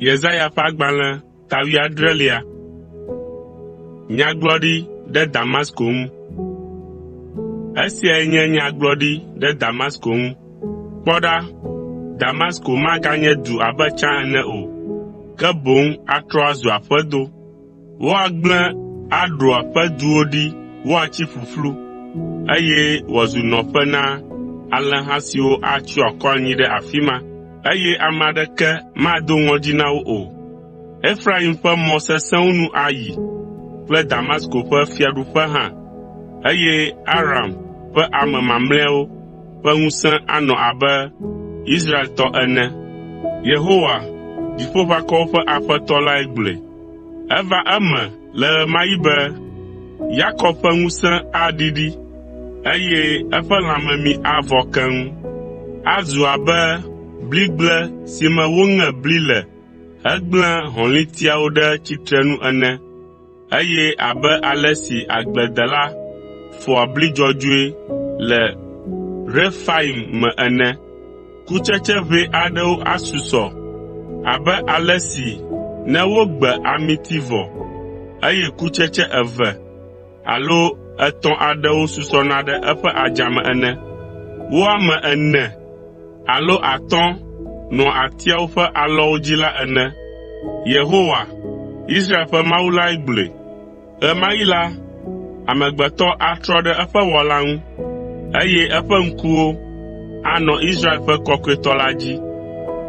Yesaya ƒe agbalẽ ta wuiadrelia. Nyagblɔɖi ɖe Damasko ŋu. Esiae nye nyagblɔɖi ɖe Damasko ŋu. Kpɔ ɖa, Damasko maganye du abe tsã ene o, ke boŋ atrɔ azu aƒedo. Woagblẽ Aɖoa ƒe duwo ɖi woatsi ƒuƒlu, eye wòazu nɔƒe na alẽha siwo atsyɔ akɔ anyi ɖe afi ma, eye ame aɖeke mado ŋɔdzi na wo o. Efraim ƒe mɔ sesẽwo nu ayi kple Damasko ƒe fiaɖuƒe hã, eye Aram ƒe ame mamlɛawo ƒe ŋusẽ anɔ abe Israel tɔ ene. Yehowa, Dziƒoʋakɔwo ƒe Aƒetɔ lae gblɔe. Eva eme le ɣe ma ɣi be Yakob ƒe ŋusẽ aɖiɖi, eye eƒe lãmemi avɔ keŋ. Azu abe bligble si me woŋe bli le hegblẽ hɔ̃litiawo ɖe tsitrenu ene, eye abe ale si agbledela fɔa bli dzɔdzɔe le Refaim me ene. Kutsetse ʋɛ aɖewo asusɔ abe ale si ne wogbe amiti vɔ, eye kutsetse eve alo etɔ̃ aɖewo susɔna ɖe eƒe adzame ene. Wo ame ene alo atɔ̃ nɔa atiawo ƒe alɔwo dzi la ene. Yehowa, Israel ƒe Mawu lae gblɔe. Ɣe ma ɣi la, amegbetɔ atrɔ ɖe eƒe Wɔla ŋu, eye eƒe ŋkuwo anɔ Israel ƒe Kɔkɔetɔ la dzi.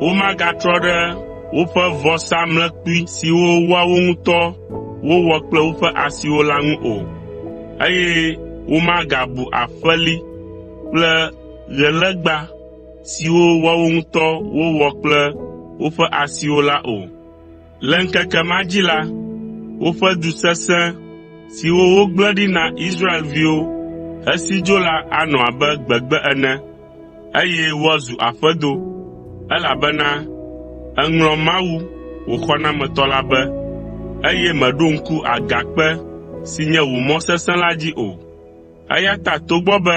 Womagatrɔ ɖe woƒe vɔsamlekpui siwo woawo ŋutɔ wowɔ kple woƒe asiwo la ŋu o, eye womagabu aƒeli kple ɣelegba siwo woawo ŋutɔ wowɔ kple woƒe asiwo la o. Le ŋkeke ma dzi la, woƒe du sesẽ siwo wogblẽ ɖi na Israelviwo hesi dzo la anɔ abe gbegbe ene, eye woazu aƒedo, elabena èŋlɔ Mawu, wò xɔnametɔ la be, eye mèɖo ŋku Agakpe si nye wò mɔ sesẽ la dzi o. Eya ta togbɔ be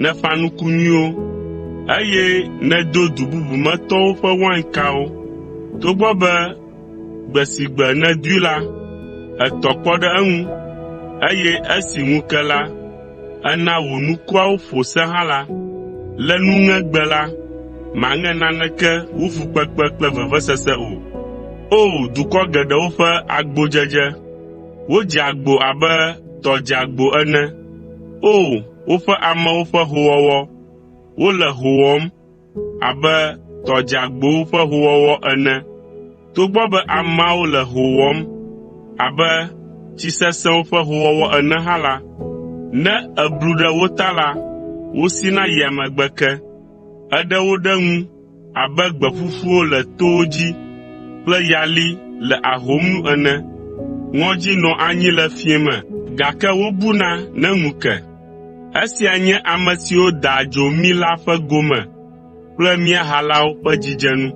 nèƒã nuku nyuiwo, eye nèdo du bubu me tɔwo ƒe wainkawo, togbɔ be gbe si gbe nèdoe la, ètɔ kpɔ ɖe eŋu, eye esi ŋu ke la, èna wò nukuawo ƒo se hã la, le nuŋegbe la, màŋe naneke wu fukpekpe kple vevesese o. O! Dukɔ geɖewo ƒe agbodzedze. Wodze agbo abe tɔ dzeagbo ene. O! Woƒe amewo ƒe hoowɔwɔ, wole hoo wɔm abe tɔ dzeagbowo ƒe hoowɔwɔ ene. Togbɔ be ameawo le hoo wɔm abe tsi sesẽwo ƒe hoowɔwɔ ene hã la, ne èblu ɖe wo ta la, wosina yia megbe ke. Èɖe wo ɖe ŋu abe gbe ƒuƒuwo le towo dzi kple yali le ahom nu ene. Ŋɔdzi nɔ anyi le fiẽ me, gake wobuna ne ŋu ke. Esia nye ame siwo daa adzo mí la ƒe gome kple mía halawo ƒe dzidzenu.